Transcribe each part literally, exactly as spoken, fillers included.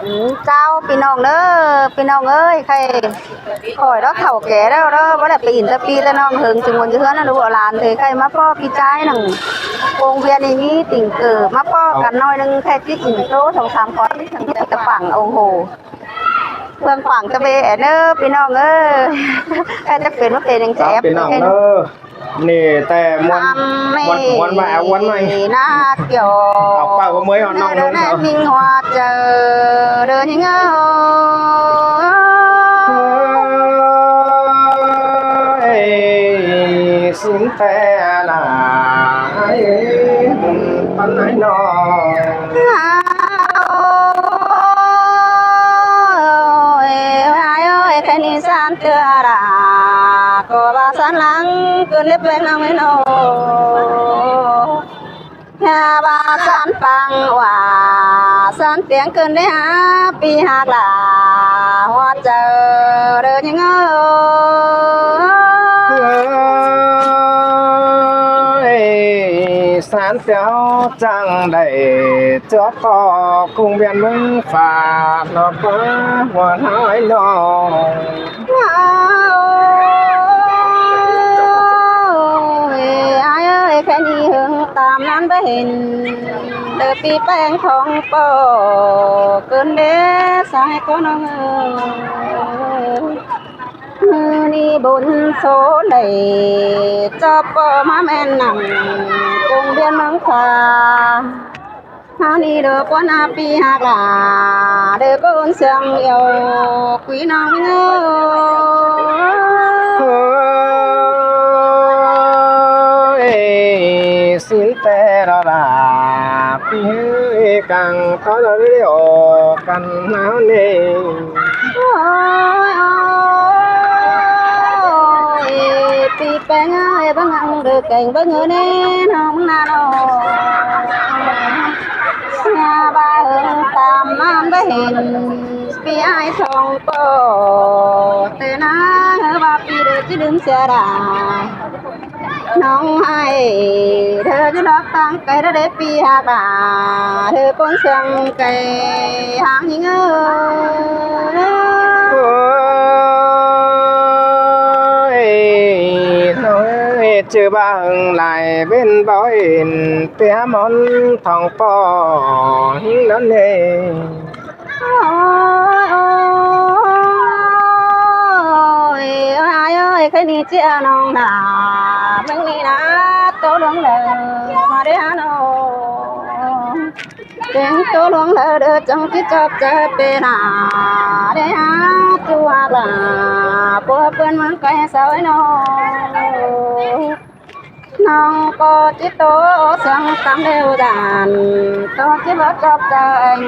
Chảu ꞌpi ꞌnọng ꞌnớ, ꞌpi ꞌnọng ơi, khay khỏi đó thảu ké ꞌlẹo đó, báu đảy ꞌpẹ ỉn ꞌtẹ ꞌpi ꞌtẹ ꞌnọng hơng, chứng ꞌmuôn ꞌchư ꞌhướn ꞌnặn, đu ꞌlán thế, khay ꞌmá ꞌpọ ꞌpi ꞌchái ꞌnặn. Công viên ꞌnị ꞌmí tỉnh cử, ꞌmá ꞌpọ căn ꞌnọi ꞌnưng, khay ꞌchí ỉn ꞌtố song sam khói, ꞌchí thăng ꞌtẹ pảng ủng hộ. Phương quảng ꞌtẹ bê ꞌnớ, ꞌpi ꞌnọng ơi. Khay chắc pên ꞌmá pên ꞌnưng ꞌchí ép ꞌpi ꞌnọng ơi. ꞌNị ꞌtẹ ꞌmuôn, ꞌmuôn, ꞌmuôn ꞌva eo ꞌmuôn ꞌnọi. ꞌNá kiêu. Au ꞌpá ꞌmá ꞌmới ꞌhọn ꞌnọng ꞌnưng ꞌnớ. ꞌMính hoa chaư đơ ꞌnhính ơi. Ơi, ꞌsịn ꞌtẹ ꞌnạ, ơi, ꞌpắn ải ꞌnọng. Ôi, ôi, ôi, ôi, khay ꞌnị ꞌsán ꞌtưa đa, ꞌcọ ꞌva ꞌsán lăng ꞌcứn đé ꞌpéng ꞌnọng ꞌmí ꞌnọ. ꞌNhá ꞌva ꞌsán pang ꞌva, ꞌsán tiêng ꞌcứn đé hák ꞌpi ꞌhặc đa, hoa chaư đơ ꞌnhính ơi. Ơi, ꞌsán tiêng chắng đảy ꞌchọ ꞌpọ công viên ꞌmướng ꞌphạ ꞌnọ ꞌpá ꞌhua ꞌnọi ꞌnọ. Ôi, ải ơi, khay ꞌnị hưng tam ꞌnặn báu hên, đơ ꞌpi ꞌpéng thong ꞌpọ ꞌcứn đé sai ꞌcọ ꞌnọng ơi. ꞌMự ꞌnị bôn số đảy ꞌchọ ꞌpọ ꞌmá ꞌmen nẳng công viên ꞌmướng ꞌphạ. ꞌHáu ꞌnị đơ ꞌquán ꞌpi ꞌhặc đa, đơ ꞌcốn siêng iêu ꞌpi ꞌnọng ơi. Ơi, ꞌsịn ꞌtẹ ꞌnạ đa, ꞌpi ꞌhứ căng ꞌtó đa ꞌlẹo căn ꞌháo ꞌnị. Ôi, ôi, ꞌpi ꞌpéng ơi, báu ngăng đơ keng báu ngơ ꞌnê ꞌnọng ꞌnặn ꞌnọ. ꞌNhá ꞌva hưng tam ꞌmắn báu hên, ꞌpi ải thong ꞌpọ. ꞌTẹ ꞌnạ hơ ꞌva ꞌpi đơ ꞌchí đưm sia đa. ꞌNọng ải, đơ ꞌchí lók tang cai đơ đé ꞌpi ꞌhặc đa, đơ ꞌcốn siêng cai háng ꞌnhính ơi. Ôi, ꞌnọng ơi, ꞌchư ꞌva hưng lai ꞌvến bói ên, ꞌpia ꞌmón thong ꞌpọ ꞌhính ꞌnặn ê. Ôi, ôi, ải ơi, khay ꞌnị ꞌchí ꞌnọng đa, ꞌmướng ꞌnị ꞌnạ, ꞌtố ꞌluống đaư ꞌmá đé hák ꞌnọng. Kiêng ꞌtố ꞌluống đaư đơ chắng ꞌchí chóp chaư pê ꞌnạ, đé hák ꞌchu ꞌhặc đa, ꞌpưa ꞌpươn ꞌmướng cai sau ꞌnọng. ꞌNọng ꞌcọ ꞌchí ꞌtố siêng tăm ꞌlẹo dan, ꞌtố ꞌchí báu chóp chaư ên,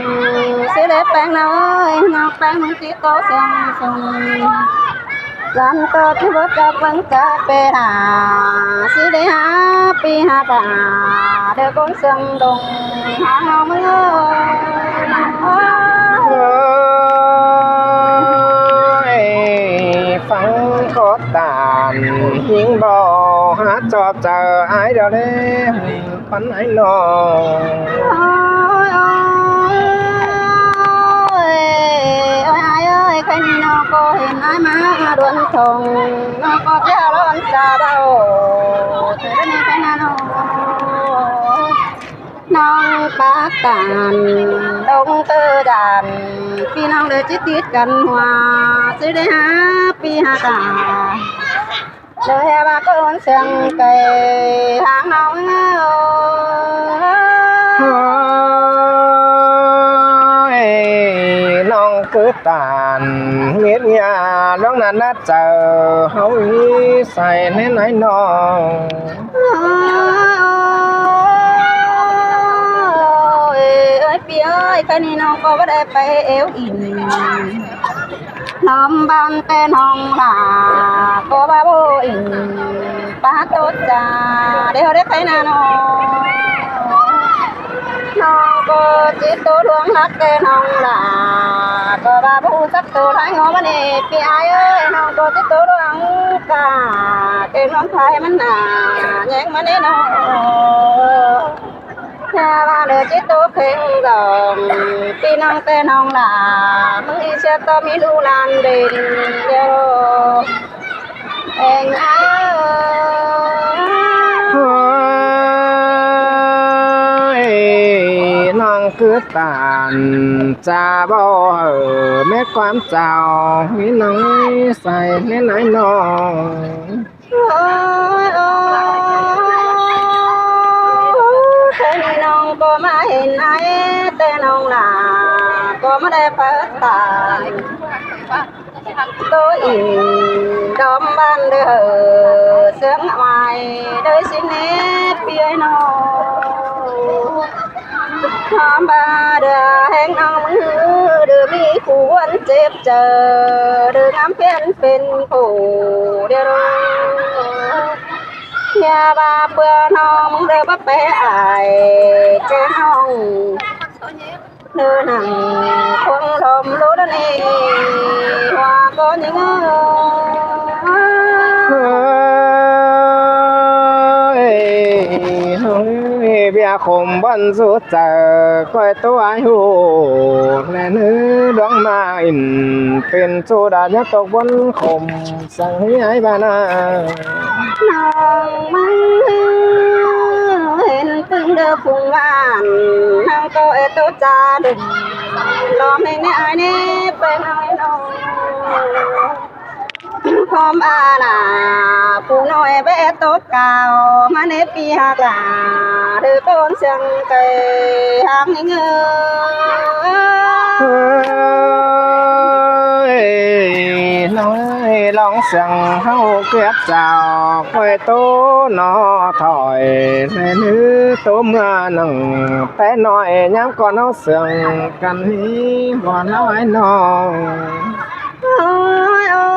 ꞌsứ đé ꞌpéng ꞌnọng ơi, ꞌnọng ꞌpéng ꞌmướng ꞌchí ꞌtố siêng sung. Dan ꞌtố ꞌchí báu chóp ꞌpéng chaư pê ꞌnạ, ꞌsứ đé hák ꞌpi ꞌhặc đa, đơ ꞌcốn siêng đông hák ꞌnọng ơi. Ơi, phắng khót tản ꞌhính báu hák chóp chaư ải đaư đé ꞌpắn ải ꞌnọng. Ôi, ôi, ôi, ải ơi, khay ꞌnị ꞌnọng ꞌcọ hên ải ꞌmá đuôn thong, ꞌnọng ꞌcọ ꞌchí lón sa báu, ꞌchớ ꞌnị khay ꞌnạ ꞌnọng. ꞌNọng pák tản đông ꞌtứ dan, ꞌpi ꞌnọng đơ ꞌchí tít căn hua, ꞌsứ đé hák ꞌpi ꞌhặc đa. Đơ hé ꞌva ꞌcốn siêng cai háng ꞌnọng ơi. Ơi, ꞌnọng cứ tản mết ꞌnhá ꞌluống ꞌnặn ꞌnạ chaư, ꞌháu ꞌnị sai ꞌnén ải ꞌnọng. Ôi, ôi, ꞌpi ơi, khay ꞌnị ꞌnọng ꞌcọ báu đảy pay êu ỉn. ꞌNọm ꞌván ꞌtẹ ꞌnọng đa, ꞌcọ ꞌva báu ỉn, ꞌpá ꞌtố cha, đé ꞌhụ đé khay ꞌnạ ꞌnọng. ꞌNọng ꞌcọ ꞌchí ꞌtố ꞌluống ꞌlặc ꞌtẹ ꞌnọng đa, ꞌcọ ꞌva báu ꞌhụ sắc ꞌtố lai ꞌngó ꞌmắn ê, ꞌpi ải ơi, ꞌnọng ꞌcọ ꞌchí ꞌtố ꞌluống ca, ken ꞌluống thái ꞌmắn ꞌnạ, ꞌnhéng ꞌmắn ê ꞌnọng. Nhà ba đơ ꞌchí tô kheng dòng, ꞌpi ꞌnọng ꞌtẹ ꞌnọng lả, ꞌmứng ꞌnị sia tô ꞌmí ꞌlụk lan đên điêu. Eng ơi, ꞌnọng cứ tản cha báu hảư mết ꞌquám chao, ꞌmí ꞌnọng sai ꞌmí ꞌnái ꞌnọng. Ôi, ôi, ꞌtẹ ꞌnị ꞌnọng ꞌcọ ꞌmá hên ái, ꞌtẹ ꞌnọng lả ꞌcọ ꞌmá đảy pá tản. Tô ỉn đom ꞌván đơ hảư ꞌsướng mai đơi ꞌsịn ꞌnê ꞌpi ơi ꞌnọng. Hóm ba đơ ꞌhéng ꞌnọng ꞌmứng ꞌhứ đơ ꞌmí khu ꞌhuôn chếp chaư, đơ ngắm phiến pên khổ điêu đô. Nhà ba ꞌpưa ꞌnọng ꞌmứng đơ báu pé ải, ꞌchớ ꞌnọng đơ nẳng khuông lom lút ꞌnị, ꞌva ꞌcọ ꞌnhính ơi. Ôi, ôi, ꞌviạk khôm bón dú chaư, ꞌcoi ꞌtố ải ꞌhụ, ꞌlẹo ꞌnứ ꞌluống ꞌmá ỉn, pên ꞌchu đa ꞌnhá tốc bón khôm, săng ꞌhí ải ba ꞌna. ꞌNọng ꞌmá hên ꞌpứng đơ phung ꞌván, ꞌnọng ꞌcọ é ꞌtố cha đưm, lom hên ꞌnị ải ꞌnị, pên ꞌnọng ꞌnọng. Khom a la, phủ ꞌnọi bé tốc cao, ꞌmá ꞌnị ꞌpi ꞌhặc lả, đơ ꞌcốn siêng cay hăng ꞌnị ꞌngớ. Ôi, ꞌnọng ơi, ꞌlóng siêng ꞌháu kiếp chao, ꞌcoi ꞌtố ꞌnọ thỏi, ꞌlẹo ꞌnứ ꞌtố ꞌmưa nẳng, té ꞌnọi ꞌnhám ꞌcọ ꞌháu siêng căn ꞌnị, ꞌmuôn ꞌháu ải ꞌnọng. Ôi, ôi,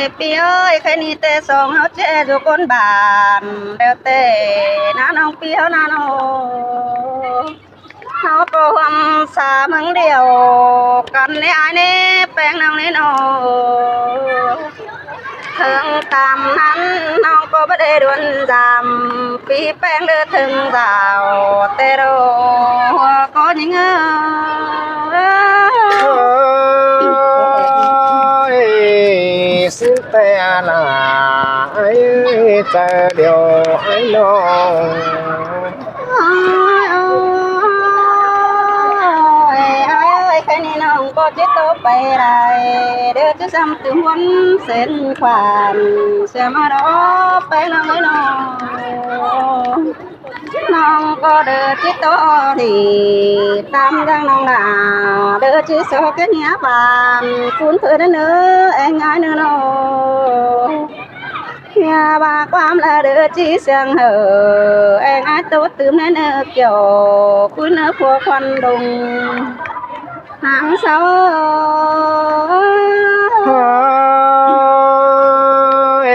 ꞌpi ơi, ꞌkhạy ꞌnị ꞌtẹ song ꞌháu ꞌchí dú ꞌcốn bản, đéo ꞌtẹ ꞌná ꞌnọng ꞌpi ꞌháu ꞌná ꞌnọng. ꞌHáu ꞌcọ ꞌhuôm sa ꞌmứng điêu căn ꞌnị ải ꞌnị, pên ꞌnọng ꞌnị ꞌnọng. Hương tam ꞌnặn ꞌnọng ꞌcọ báu đảy đuôn dăm, ꞌpi pên đơ thưng dảo, ꞌtẹ đô ꞌcọ ꞌnhính ơi. Ôi, xin ꞌtẹ lả, ải ơi, chaư điêu ải ꞌnọng. Ôi, ôi, ải ơi, ꞌkhạy ꞌnị ꞌnọng ꞌcọ ꞌchí ꞌtố pay đảy, đơ ꞌchí sắm tứm ꞌhuôn sên khoản, sia ꞌmá đó pay ꞌnọng ơi ꞌnọng. ꞌNọng ꞌcọ đơ ꞌchí ꞌtố đi, tam dăng ꞌnọng lả, đơ ꞌchí so ké ꞌnhá bản, ꞌcốn ꞌtứ đé ꞌnớ, eng ải ꞌnớ ꞌnọng. Nhà ba ꞌquám ꞌlạ đơ ꞌchí siêng hảư, eng ải ꞌtố tứm ꞌnớ ꞌnớ kiẻo, ꞌcốn ꞌnớ phua khuôn đông háng sau. Ôi,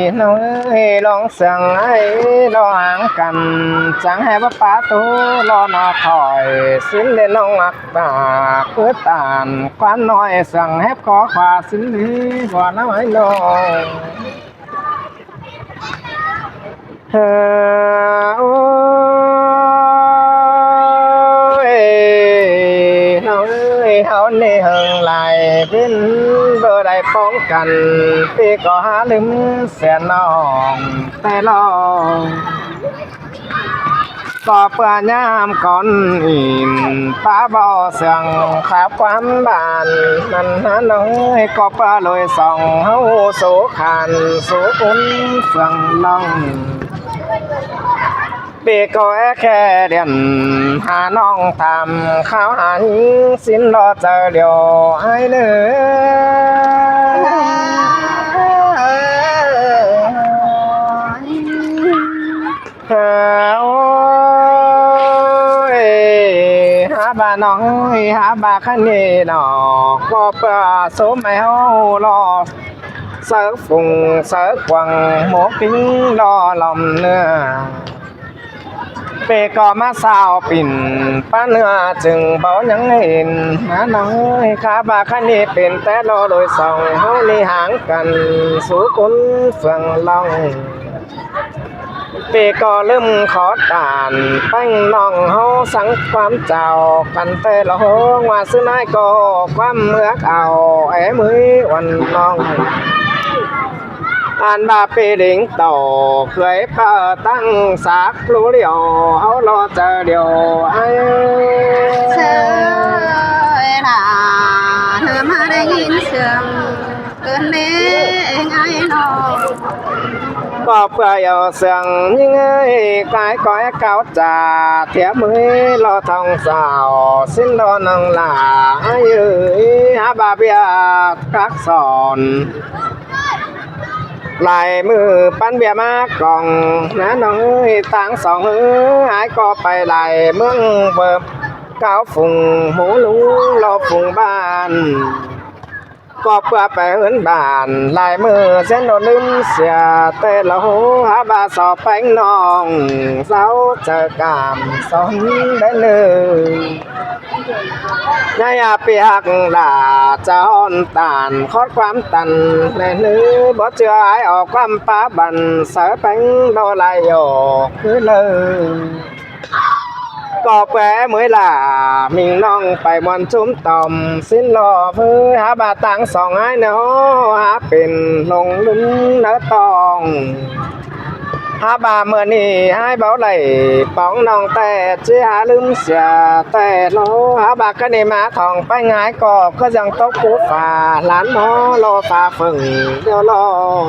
ꞌnọng ơi, ꞌlóng siêng ải lo háng căn, chắng hé báu pá ꞌtố lo ꞌnọ thỏi, xin đê ꞌnọng ꞌmặc bả, ꞌcứ tản ꞌquám ꞌnọi siêng hép khó khóa, xin đê ꞌmuôn ꞌháu ải ꞌnọng. Ôi, ꞌnọng ơi, ꞌháu ꞌnị hơng lai ꞌviến báu đảy póng căn, ꞌpi ꞌcọ hák ꞌlứm sia ꞌnọng ꞌtẹ lo. ꞌCọ ꞌpưa ꞌnhám cón ỉn pá báu siêng khắp ꞌquám bản, ꞌnặn ꞌnọng ơi, ꞌcọ ꞌpưa ꞌlụi song ꞌháu sú khăn sú ꞌcốn phường ꞌlóng. ꞌPi ꞌcọ é khe điện hả ꞌnọng tham kháo hả ꞌnhính, xin lo chaư điêu ải ꞌnớ. Ôi, hả ba ꞌnọng ơi, hả ba ꞌkhạy ꞌnị ꞌnọ, ꞌcọ ꞌpưa số ꞌmạy ꞌháu lo sáư phung sáư quảng mô kính lo lom ꞌnưa. ꞌPi ꞌcọ ꞌmá sao pỉn pá ꞌnưa chưng báu ꞌnhắng hên, hả ꞌnọng ơi, hả ba ꞌkhạy ꞌnị pên té lo ꞌlụi song ꞌháu ꞌnị háng căn sú ꞌcốn phường ꞌlóng. Pê ꞌcọ ꞌlứm khó tản ꞌpéng ꞌnọng ꞌháu sắng ꞌquám chảu căn ꞌtẹ lo ꞌhụ ꞌva ꞌsứ ꞌnái ꞌcọ ꞌquám ước ao é ꞌmí uôn ꞌnọng. Ăn ꞌva pê đing tổ cưới pơ tăng sác lú điêu ꞌháu lo chaư điêu ái. Sơ nả, ꞌhứ ꞌmá đảy ꞌnghín sương ꞌcứn ꞌnê ꞌngai ꞌnọ. ꞌCọ ꞌpưa yau sương ꞌnhính ới, cái cói cáo chả thiếp ꞌmí lo thong sảo, xin lo ꞌnọng lả ái ới, hák ꞌva ꞌviạk khắc sỏn. Lai ꞌmự ꞌpắn ꞌviạk ꞌmá cỏng, ná ꞌnọng ới, ꞌtáng song ới, ái ꞌcọ pay lai ꞌmướng ꞌvợp cáo phung hú lú lo phung ꞌban. ꞌCọ ꞌpưa pay ꞌhướn bản lai ꞌmự ꞌsén ꞌnọ ꞌlứm sia ꞌtẹ lo ꞌhụ hák ꞌva so ꞌpéng ꞌnọng, sau chaư cảm son đé ꞌnư. ꞌNhái a ꞌpi ꞌhặc lả, chaư ꞌhọn tản khót ꞌquám tăn ꞌlẹ ꞌnư, bók ꞌchưa ái au ꞌquám pá băn, sáư ꞌpéng ꞌlo lai dô cứ ꞌlơ. ꞌCọ ꞌpưa ꞌmí lả, ꞌmính ꞌnọng pay ꞌmuôn ꞌchúm tỏm, xin lo ꞌvới hák ꞌva ꞌtáng song ái ꞌnớ, hák pên ꞌlống ꞌlứm ꞌnớ tong. Hák ꞌva ꞌmự ꞌnị ái báu đảy póng ꞌnọng ꞌtẹ, ꞌchí hák ꞌlứm sia ꞌtẹ lo. Hák ꞌva ꞌcọ ꞌnị ꞌmá thong ꞌpéng ái ꞌcọ ꞌcọ ꞌdặng tốc cú pha, lán ꞌmo lo pha phưng điêu lo.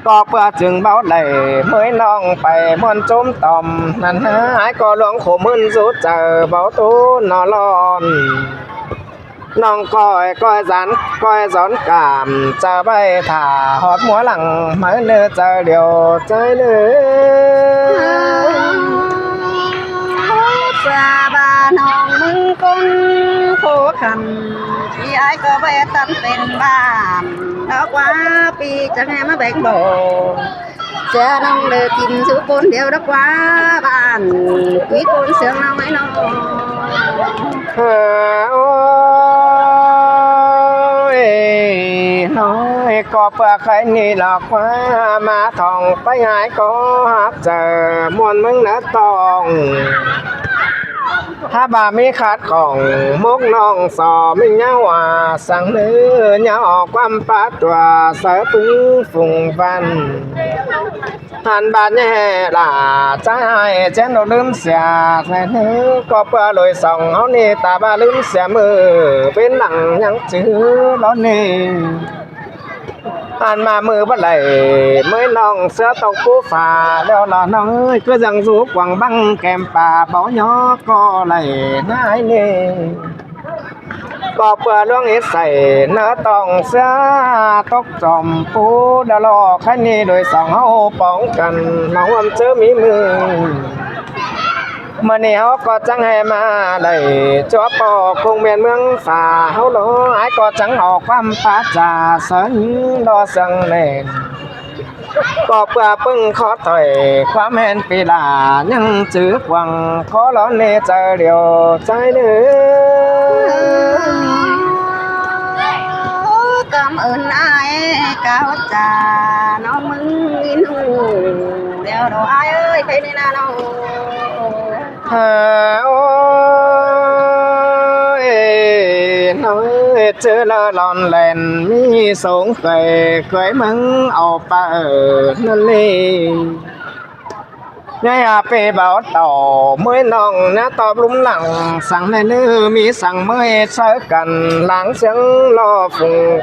ꞌCọ ꞌpưa chứng báu đảy ꞌmí ꞌnọng pay ꞌmuôn ꞌchúm tỏm, ꞌnặn ái ꞌcọ ꞌluống khổ ꞌmứn dú chaư báu ꞌtố ꞌnọ lon. ꞌNọng ꞌcoi ꞌcoi dán ꞌcoi dón cảm, chaư ꞌvạy thả ꞌhọt ꞌmúa lăng, máư ꞌnư chaư điêu ꞌchái ꞌnư. Sa ba ꞌnọng ꞌmứng ꞌcốn khổ khăn, ꞌpi ái ꞌcọ ꞌvạy tắn pên bản, đó ꞌquá ꞌpi chắng ꞌhê ꞌmá béng bổ. Sia ꞌnọng đảy kin sú ꞌcốn điêu đó ꞌquá bản, ꞌpi ꞌcốn sương ꞌnọng ái ꞌnọ. Ơ, ôi, nói ꞌcọ ꞌpưa khái ꞌnị lo ꞌquá, ꞌmá thong ꞌpéng ái ꞌcọ hák chaư ꞌmuôn ꞌmứng ꞌnớ tong. Hák ꞌva ꞌmí khát khỏng mốc ꞌnọng so ꞌmính ꞌnháo a săng ꞌnớ, ꞌnháo au ꞌquám pá tua sáư ꞌpứng phung ꞌvăn. Hăn ꞌva ꞌnhé lả ꞌchái ái ꞌchén ꞌnọ ꞌlứm sia ꞌlẹ ꞌnớ, ꞌcọ ꞌpưa lui song ꞌháu ꞌnị ta ꞌva ꞌlứm sia ꞌmự ꞌvến lăng ꞌnhắng chứ lo ꞌnị. Ăn ꞌmá ꞌmự báu đảy ꞌmí ꞌnọng ꞌsứa tốc cú pha, ꞌlẹo lo ꞌnọng ới, ꞌcứ ꞌdặng dú quảng băng kẻm pả báu nhó ꞌcọ đảy ꞌnái ꞌnị. ꞌCọ ꞌpưa ꞌluống ꞌhịt sảy ꞌnớ tong ꞌsứa tốc chom pú, ꞌlẹo lo khái ꞌnị đuổi song ꞌháu póng căn ꞌnọng ꞌhuôm ꞌchớ ꞌmí ꞌmự. ꞌMự ꞌnị ꞌháu ꞌcọ chắng ꞌhê ꞌmá đảy ꞌchua ꞌpo công miền ꞌmướng pha ꞌháu lo, ái ꞌcọ chắng au ꞌquám pá cha sớn lo sương nền. ꞌCọ ꞌpưa ꞌpứng khó thoải ꞌquám ꞌhẹn ꞌpi lả ꞌnhắng chứ quảng khó lo ꞌnị chaư điêu ꞌchái ꞌnớ. Cảm ơn ai cáo cha ꞌnọng ꞌmứng ꞌnhính ꞌhụ. Điêu đó ai ơi, thế nên là nó. Hơ, ôi, nói chứ lơ lon len ꞌmí sống khơi khơi ꞌmứng au pă ꞌnặn ꞌnị. ꞌNhá a ꞌpi báu tảu ꞌmới ꞌnọng ꞌná tóp ꞌlúm lăng săng ꞌnê ꞌnư, ꞌmí săng ꞌmới sáư căn láng siếng lo phung,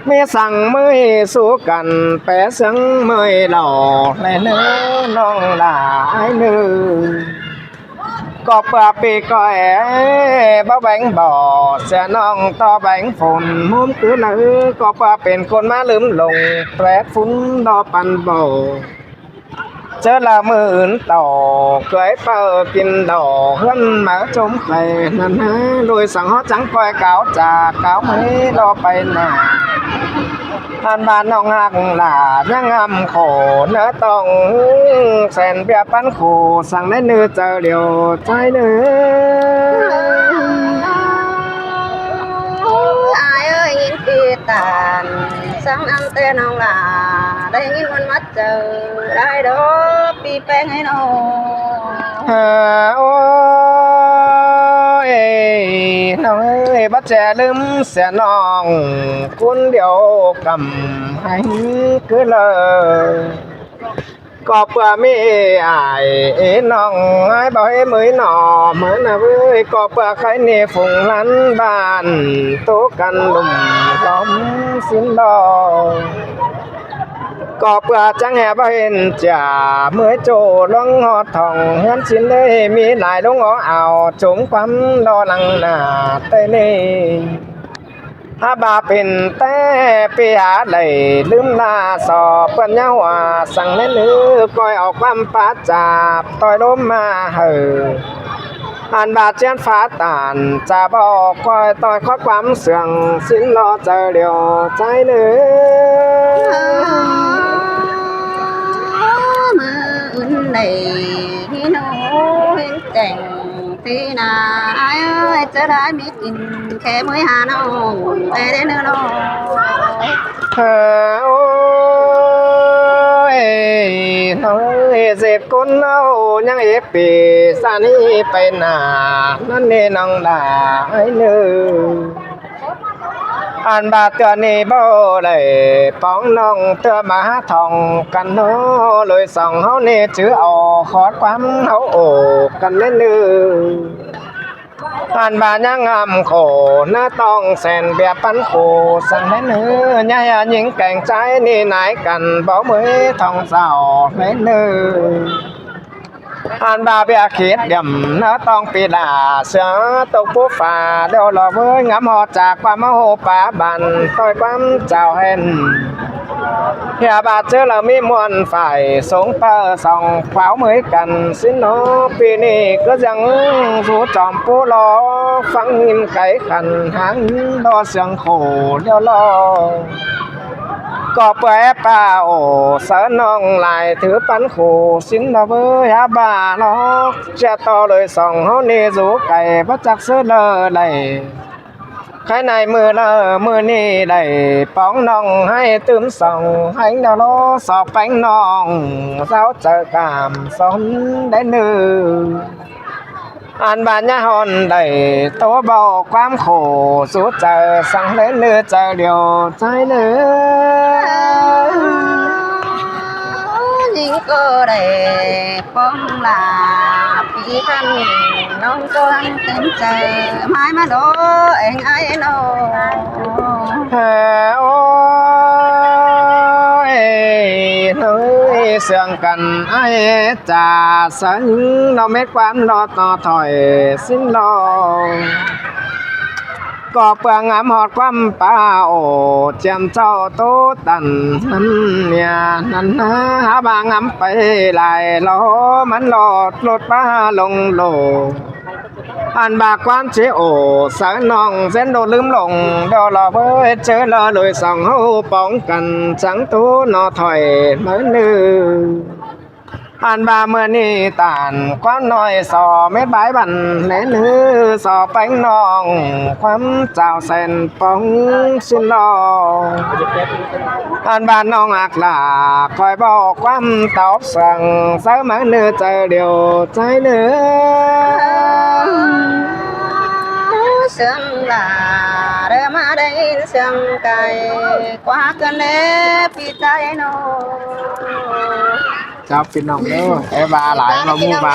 ꞌmí săng ꞌmới sú căn pé siếng ꞌmới lỏ ꞌnê ꞌnư ꞌnọng lả ái ꞌnư. ꞌCọ ꞌpưa ꞌpi ꞌcọ é báu béng bổ, sia ꞌnọng ꞌto béng phôn ꞌmúm cứ ꞌnư, ꞌcọ ꞌpưa pên ꞌcốn ꞌmá ꞌlứm lông tót phún lo păn bổ. ꞌChớ ꞌlạ ꞌmự ứn tảu, cưới pơ kin đỏ ꞌhướn máư chốm khay ꞌnặn ꞌnớ, lui săng ꞌhó chắng ꞌcoi cáo cha cáo ꞌmới lo pay nả. Ăn ꞌva ꞌnọng ꞌhặc lả ꞌnhắng ꞌmá khổ ꞌnớ tong sen ꞌviạk ꞌpắn khổ săng ꞌnê ꞌnư chaư điêu ꞌchái ꞌnớ. Ai ơi, ꞌnhính ꞌpi tản săng ăn ꞌtẹ ꞌnọng lả Đảy ꞌnghín ꞌmắn ꞌmá chaư lai đó ꞌpi ꞌpéng ꞌnị ꞌnọ. Ơ, ôi, ꞌnọng ơi, báu ꞌchẹ ꞌlứm sia ꞌnọng ꞌcốn điêu căm hảư cứ lơ. ꞌCọ ꞌpưa ꞌmí ải ꞌnọng ải báu ꞌhế ꞌmới ꞌnọ ꞌmới ꞌnạ ꞌvới, ꞌcọ ꞌpưa kháy ꞌnị phung ꞌlán bản tố căn lum lóm sín lo. ꞌCọ ꞌpưa chắng hé báu hên chả ꞌmới ꞌchộ ꞌluống ꞌhọt thỏng ꞌhướn sín ꞌlới ꞌmí lai ꞌluống ó ao chốm ꞌquám lo lăng nả ꞌtẹ ꞌnị. Hák ꞌva pên ꞌtẹ ꞌpi hák đảy ꞌlứm ꞌla so ꞌpươn ꞌnhá hua săng ꞌnén ꞌnứ ꞌcoi au ꞌquám pá chạp ꞌtoi ꞌlốm ꞌmá hảư. Ăn ꞌva ꞌchiến phá tản chả báu ꞌcoi ꞌtoi khót ꞌquám siêng sín lo chaư điêu ꞌchái ꞌnứ. ꞌMự ứn đảy ꞌhín ꞌhụ ꞌhín chẻng ꞌtí ꞌnạ ải ơi, chaư lai ꞌmí kin khe ꞌmới ha ꞌnọng ê đé ꞌnư ꞌnọ. Ơ, ôi, ꞌnọng ơi, ꞌdệt ꞌcốn ꞌnặn ꞌnhắng ế pì ꞌsán ꞌnị pay nả ꞌnặn ꞌnị ꞌnọng đa ải ꞌnư. Ăn ꞌva ꞌtưa ꞌnị báu đảy póng ꞌnọng ꞌtưa ꞌmá thỏng căn ꞌnọ, ꞌlới song ꞌháu ꞌnị chứ au khót ꞌquám ꞌháu ổ căn ꞌnị ꞌnư. Ăn ꞌva ꞌnhắng ngắm khổ ꞌnớ ꞌtong sen ꞌviạk ꞌpắn khổ săng ꞌnị ꞌnư, ꞌnhá ꞌhia ꞌnhính kéng ꞌchái ꞌnị nái căn báu ꞌmới thỏng dảo ꞌnị ꞌnư. Ăn ꞌva ꞌviạk khít điểm ꞌnớ ꞌtong pi đả sia tốc pú pha điêu lo ꞌvới, ngắm ꞌhọt chả ꞌquám ꞌmá hô pá bản ꞌtoi ꞌquám chảu hên. ꞌHia ꞌva ꞌchớ lỏ ꞌmí ꞌmuôn phải sống pơ song pháo ꞌmới căn sín ꞌnọ, ꞌpi ꞌnị ꞌcứ ꞌdặng dú chom pú lo phắng ꞌnhím cáy khăn háng lo siêng khổ điêu lo. ꞌCọ ꞌpưa ép pha ổ sáư ꞌnọng lai thứ ꞌpắn khổ sín ꞌnọ ꞌvới, hák ꞌva ꞌnọ ꞌchí ꞌto ꞌlới song ꞌháu ꞌnị dú cay báu chắc ꞌsứ lơ đảy. Kháy nải ꞌmự lơ ꞌmự ꞌnị đảy póng ꞌnọng hảư tứm song hảư ꞌnọ lo so ꞌpéng ꞌnọng dáo chaư cảm son đé ꞌnư. Ăn ꞌva ꞌnhá hòn đảy ꞌtố báu ꞌquám khổ dú chaư săng ꞌlới ꞌnư chaư điêu ꞌchái ꞌnư. ꞌNhính ꞌcọ đảy póng lả ꞌpi căn ꞌnọng ꞌcọ ꞌhăng tứm chaư ꞌmái ꞌmá đo eng ải ꞌnọ. Ơ, ôi, ꞌnọng ơi, siêng căn ải chả sáư ꞌnhính lo mết ꞌquám lo ꞌto thỏi sín lo. ꞌCọ ꞌpưa ngắm ꞌhọt ꞌquám pá ổ chiêm ꞌchọ ꞌtố tản ꞌnặn nia ꞌnặn ná, hák ꞌva ngắm pay lai lo ꞌmắn lo lốt pá lông lổ. Ăn ꞌva ꞌquám ꞌchí ổ sáư ꞌnọng ꞌdến đô ꞌlứm lông điêu lo ꞌvới, ꞌchớ lỏ ꞌlới song ꞌháu póng căn chắng ꞌtố ꞌnọ thỏi ꞌmới ꞌnư. Ăn ꞌva ꞌmự ꞌnị tản ꞌquám ꞌnọi so mết bái bản ꞌnị ꞌnư so ꞌpéng ꞌnọng ꞌquám chảu sen póng sín lo. Ăn ꞌva ꞌnọng ác lả ꞌcoi báu ꞌquám tốc sương sáư ꞌmới ꞌnư chaư điêu ꞌchái ꞌnư. Sương lả đảy ꞌmá đảy sương cay ꞌquá căn ꞌnị ꞌpi ꞌchái ꞌnọ. Chảu ꞌpi ꞌnọng ꞌnớ, ê ꞌva lai ꞌva ꞌmú ꞌva.